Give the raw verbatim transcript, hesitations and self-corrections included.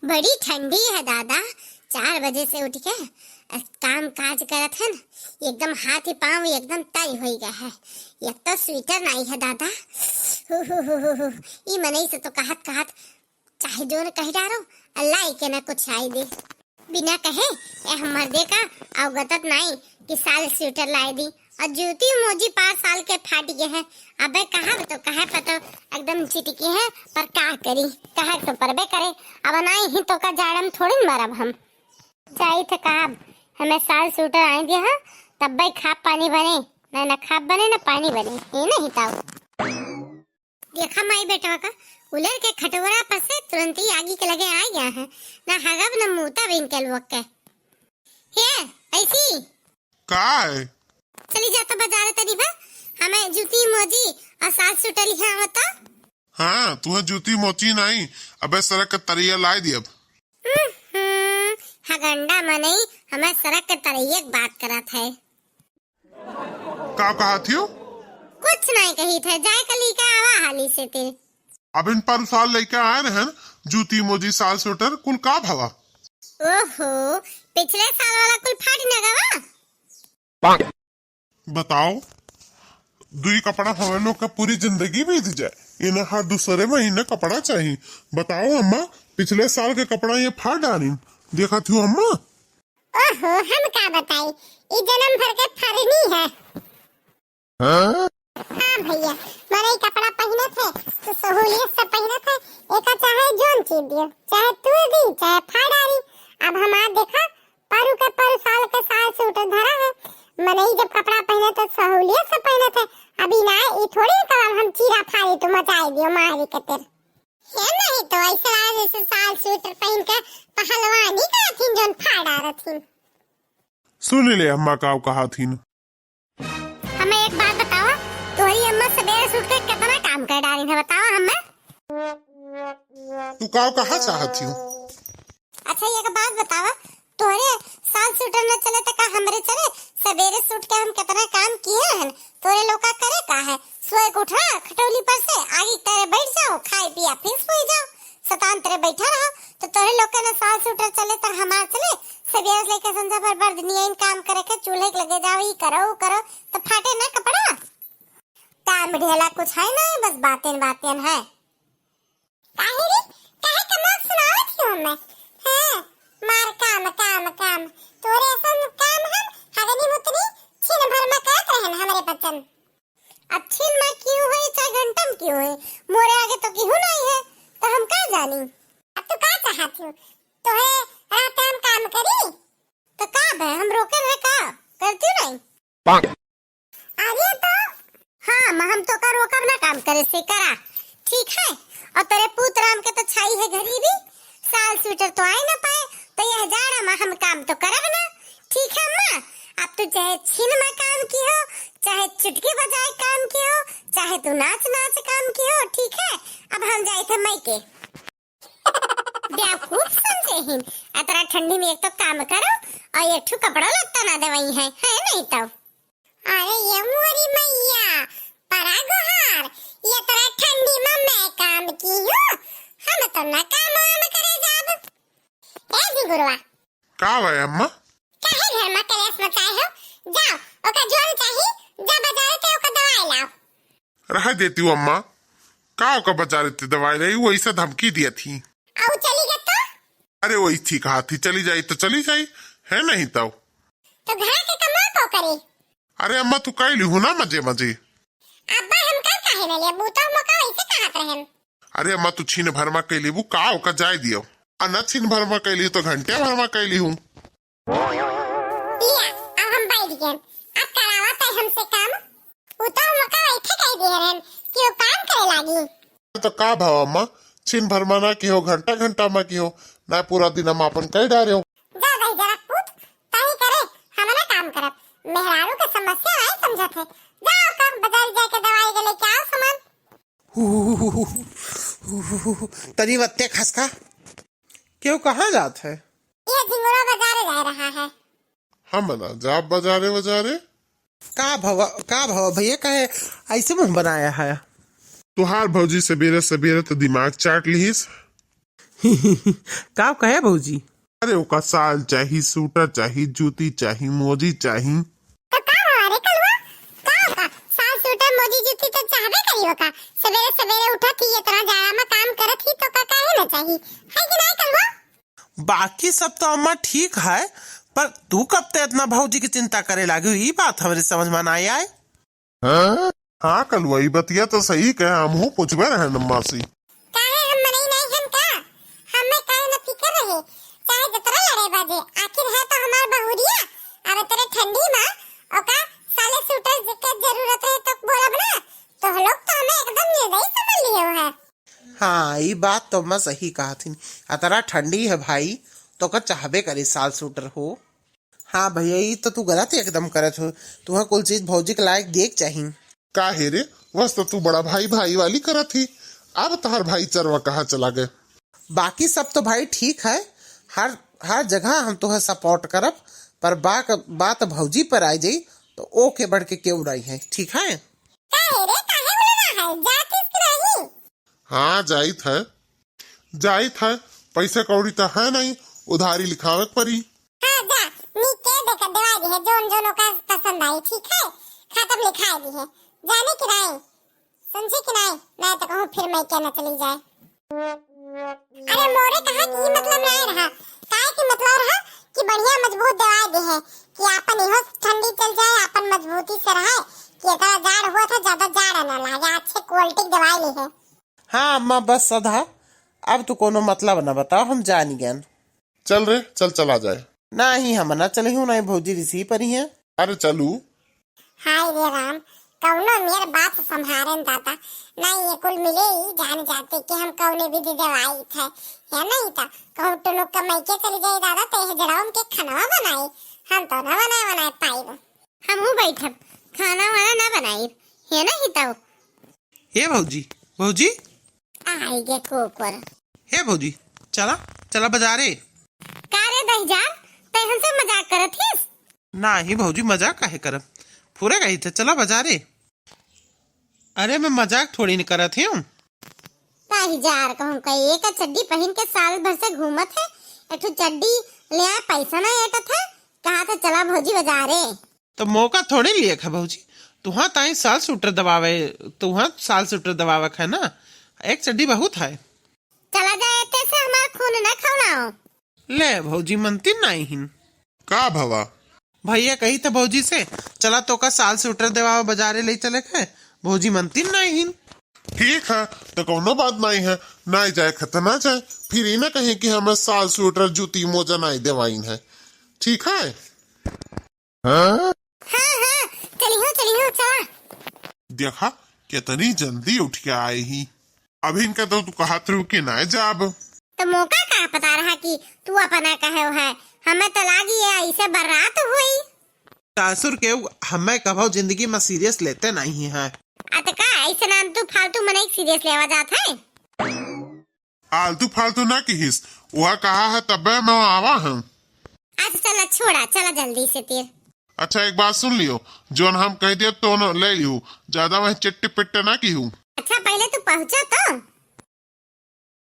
बड़ी ठंडी है दादा, चार बजे से उठ के काम काज करत हन, एकदम हाथ ही पाँव एकदम तई होइ गया है। एक तो स्वेटर नाई है दादा, ई मनई से तो कहत कहत चाहे जोन कहि डारो, अल्लाह एके ना कुछ आए दे। बिना कहे ए हमर देखा अवगतत नाई कि साल स्वेटर लाए दी। और जूती मोजी पाँच साल के फाट गए हैं। अबे कहा तो कहे पतो एकदम चिटकी है, पर का करी, कहे तो परबे करे। अब नाई ही तो का जाड़म थोड़ी न मरब हम। जाई थे कहा हमें साल स्वेटर आए दिया है, तब भाई खाब पानी बने, ना ना खाब बने ना पानी बने, ये नहीं ताऊ। देखा माई बेटवा का उलर के खटोरा पर से तुरंत ही आगी के लगे आ गया है, ना हगब ना मूता बिन के लोग के। हे, ऐसी? का है? चली जा तो बाजार तनी बा, हमें जूती मोजी और साल स्वेटर लिहा आवता। हाँ, तुहे जूती मोची नाई, अबे सड़क के तरिया लाए दियब। हम्म, हगंडा मनई हमें सड़क के तरिया के बात करत है। का कहत हियो? कुछ नहीं कही थे, जाए का लइका आवा हाली से ते। अब इन पर साल लइका आए रहन, जूती मोजी साल स्वेटर कुल का भवा? ओहो, पिछले साल वाला कुल फाट न गवा। बताओ, दुई कपड़ा हमें लोग का पूरी जिंदगी बीत जाए, इन्हें हर दूसरे महीने कपड़ा चाहिए। बताओ अम्मा, पिछले साल के कपड़ा ये फाड़ डाली, देखा थी अम्मा? ओहो, हम का बताई, ई जन्म भर के फरनी है। हाँ? हाँ भैया, मनई कपड़ा पहिनत है, तो सहूलियत से पहिनत है, एका चाहे जोन चीज दियो, चाहे तू दी, चाहे फाड़ारी। अब हमार देखा, परू के परू साल के साल स्वेटर धरा है, मनई जब कपड़ा पहिनत है, तो सहूलियत से पहिनत है। अभी ना, ई थोड़ी कब हम चीरा फाड़ी तो मचाए दियो मारी के तेर। ये नहीं तो ऐसे आज ऐसे साल स्वेटर पहिन के पहलवानी करथिन, जोन फाड़ा रथिन। सुन ले अम्मा काव कहा थीन। हमें एक बात बतावा, तोहरी अम्मा सबेरे से उठ के कितना काम कर डाली है, बतावा हमें। तू काव कहा चाहत हियो? अच्छा, एक बात बतावा, तोहरे साल स्वेटर न चले त का हमरे चले? सबेरे से उठ के हम कितना काम किए हैं, तोहरे लोग का करे का है? सोए के उठा खटौली पर से, आगी के तरे बैठ जाओ, खाए पिया फिर सोई जाओ, शतान तरे बैठा रहो। तो तोहरे लोग के न साल स्वेटर चले त हमार चले? सबेरे से लेके संझा भर बर्द नियन काम करे के, चूल्हे के लगे जाओ, ई करो, ऊ करो, तो फाटे ना कपड़ा। काम ढेला कुछ है नहीं, बस बातें बातें है। काहे रे? काहे कनक सुनावत ही हमें? हैं? मार काम, काम, काम। तोरे असन काम हम हगनी मुतनी छिन भर में करत रहन हमरे बचन। अब छिन में क्यों है, चाहे घंटम क्यों है? मोरे आगे तो केहू नहीं है, तो हम का जानी? अब तू का चाहत हो? तोहे रात हम काम करी? तो का बे, हम रोके रहे का? करती नहीं। अरे तो हाँ, म हम तोका रोकब ना काम करे से, करा, ठीक है? और तेरे पूत राम के तो छाई है गरीबी, साल स्वेटर तो आए ना पाए, तो यह जाड़ा म हम काम तो करब ना, ठीक है अम्मा? अब तू चाहे छिन में काम की हो, चाहे चुटकी बजाए काम की हो, चाहे तू नाच नाच काम की हो, ठीक है? अब हम जाए थे मई के। बेवकूफ समझे हिन, अतरा ठंडी में एक तो काम करो और एक ठो कपड़ा लत्ता ना देवई है, है नहीं तो। अरे ये मोरी मैया, परा गोहार, ये तोरा ठंडी में मैं काम की हूँ, हम तो न काम वाम करे जाब। ए झिंगुरवा। का भाई अम्मा? काहे घर में कलेश मचाए हो? जाओ, ओका जोन चाही, जा बाजारे ते ओका दवाई लाओ। रह देती हूँ अम्मा, का ओका बाजारे ते दवाई लाई, वही से धमकी दिया थी। आऊ चली गई तो? अरे वही थी कहा थी, चली जाई तो चली जाई, है नहीं तो। तो घर के कमा को करे? अरे अम्मा, तू कह ली हूँ ना मजे मजे। अब्बा हम कर काहे न लेबू, तो मौका वैसे कहत रहन। अरे अम्मा, तू छीन भर मा कह लेबू, का ओका जाए दियो। आ ना छीन भर मा कह ली तो घंटे भर मा कह ली हूँ। लिया, अब हम बैठ गए, अब करावा तय हमसे काम। वो तो हम मौका वैसे कह दिए रहन कि वो काम करे लागी। तो का भाव अम्मा, छीन भर मा ना की हो, घंटा घंटा मा की हो, ना पूरा दिन हम अपन कह डारे हो। जा भाई जरा पूत, तही करे, हम ना काम करब। मेहरारू के समस्या नहीं समझत है। जाओ का बाजार जाके दवाई के लेके आओ सामान। तनी वत्ते खसका। क्यों, कहाँ जात है? ये झिंगुरा बाजारे जा रहा है। हम ना जाब बाजारे बाजारे। का भवा, का भवा भैया, काहे ऐसे मुंह बनाया है? तुहार भौजी सबेरे सबेरे तो दिमाग चाट लिहिस। का कहे भौजी? अरे ओका साल चाही, सूटर चाही, जूती चाही, मोजी चाही। तो का भवा रे कलुआ? का ओका साल सूटर मोजी जूती तो चाहबे करी ओका। सबेरे सबेरे उठत ही, इतना जाड़ा में काम करत ही, तो का काहे ना चाही? है कि नाय कलुआ? बाकी सब तो अम्मा ठीक है, पर तू कब ते इतना भौजी की चिंता करे लागी, ई बात हमरे समझ में ना आए। हाँ कलुआ, ई बतिया तो सही कहे, हमहू पूछबे रहे अम्मा से। काहे हम मनई नहीं हन का? हमें काहे न फिकर रहे, चाहे जतरा लड़े बाजे, आखिर है तो हमार बहुरिया। अब तेरे ठंडी में ओका साले सूटर के जरूरत है तो बोलब ना, तो लोग तो हमें एकदम निर्दयी समझ लियो है। हाँ, ई बात तो अम्मा सही कहा थी। अतरा ठंडी है भाई, तो का चाहबे करे साल सूटर हो। हाँ भैया, ई तो तू गलत एकदम करत हो। तुहा कुल चीज भौजी के लायक देख चाही। काहे रे, बस तो तू बड़ा भाई भाई वाली करत ही, अब तहार भाई चरवा कहाँ चला गए? बाकी सब तो भाई ठीक है, हर हर जगह हम तुहे सपोर्ट करब, पर बा-, बात भौजी पर आ जाई तो ओके बढ़ के केहू नहीं है, ठीक है? काहे रे, काहे बोले ना है? जात इसकी नहीं? हाँ, जाइत है, जाइत है, पैसा कौड़ी तो है नहीं, उधारी लिखावे के पड़ी। हाँ, जा, नीक के देख, देवाई दिहे, जोन जोन ओका पसंद आई, ठीक है? खातब लिखाई दिहे, जाने कि नहीं, समझे कि नहीं, नहीं तो कहूँ फिर मैं क्या न चली जाए। अरे मोरे कहा कि ई मतलब नहीं रहा, काहे कि मतलब रहा कि बढ़िया मजबूत देवाई दिहे कि आपन इहो ठंडी चल जाए, आपन मजबूती से रहे, कि इतना जाड़ हुआ था, ज्यादा जाड़ न लागे, अच्छे क्वालिटी की देवाई ली है। हाँ अम्मा, बस सदा, अब तू कोनो मतलब न बताओ, हम जानी गन। चल रे, चल, चला जाए। नाही, हम ना चली हूँ, नाही भौजी रिसी परी हैं। अरे चलू। हाय रे राम, कौनो मेर बात संभारे न दादा, नाही ये कुल मिले ही जान जाते कि हम कौने विधि देवाई थे, है नहीं तो कहूँ टुनुक का मैके चली जाए दादा, तो यह जड़ाउन के खनवा बनाए, हम तो ना बनाए बनाए पाइब। हमहू बैठब, खाना वाना ना बनाइब, है ना हिताऊ? हे भौजी, भौजी। आई गे कुकुर। हे भौजी, चला, चला बजारे। का रे दहिजार, तै हमसे मजाक करत हिस? नाही भौजी, मजाक काहे करब? फुरे गई थे, चला बजारे। अरे मैं मजाक थोड़ी न करत हूँ। दहिजार कहूँ कई एक चड्डी पहिन के साल भर से घूमत है, एक ठो चड्डी ले आए, पैसा ना एटत है, कहा था चला भौजी बजारे। तो मौका थोड़े लिए है भौजी, तुहाँ ताई साल सूटर दबावे, तुहाँ साल सूटर दबावे है ना, एक चड्डी बहुत है। चला जाए, तेसे हमार खून न खौलाओ। ले भौजी, मनती नहीं हिन। का भवा? भैया कही था भौजी से, चला तोका साल सूटर देवावे बजारे ले चले के, भौजी मनती नहीं हिन। ठीक है, तो कौनो बात नहीं है, नहीं जाए खत ना जाए, फिर ई ना कहें कि हमें साल सूटर जूती मोजा नहीं देवाइन है, ठीक है? हाँ? हाँ, हाँ, चलिहो, चलिहो, चला। देखा, कितनी जल्दी उठ के आए ही। अभी इनका तो तू कहत रहू कि ना जाब। तो मौका का पता रहा कि तू अपना कहे है, हमें तो लागी है ऐसे बर्रात हुई। सासुर के हमें कभो जिंदगी में सीरियस लेते नहीं है। अत का ऐसे ना तू फालतू मनई सीरियस लेवा जात है। आलतू फालतू ना किहिस, वह कहा है तबे मैं आवा हूँ। अच्छा चला छोड़ा, चला जल्दी से तीर। अच्छा एक बात सुन लियो, जोन हम कह दिया तो न ले लियो, ज्यादा वह चिट्टे पिट्टे ना किहू। अच्छा पहले तू पहुँचा तो।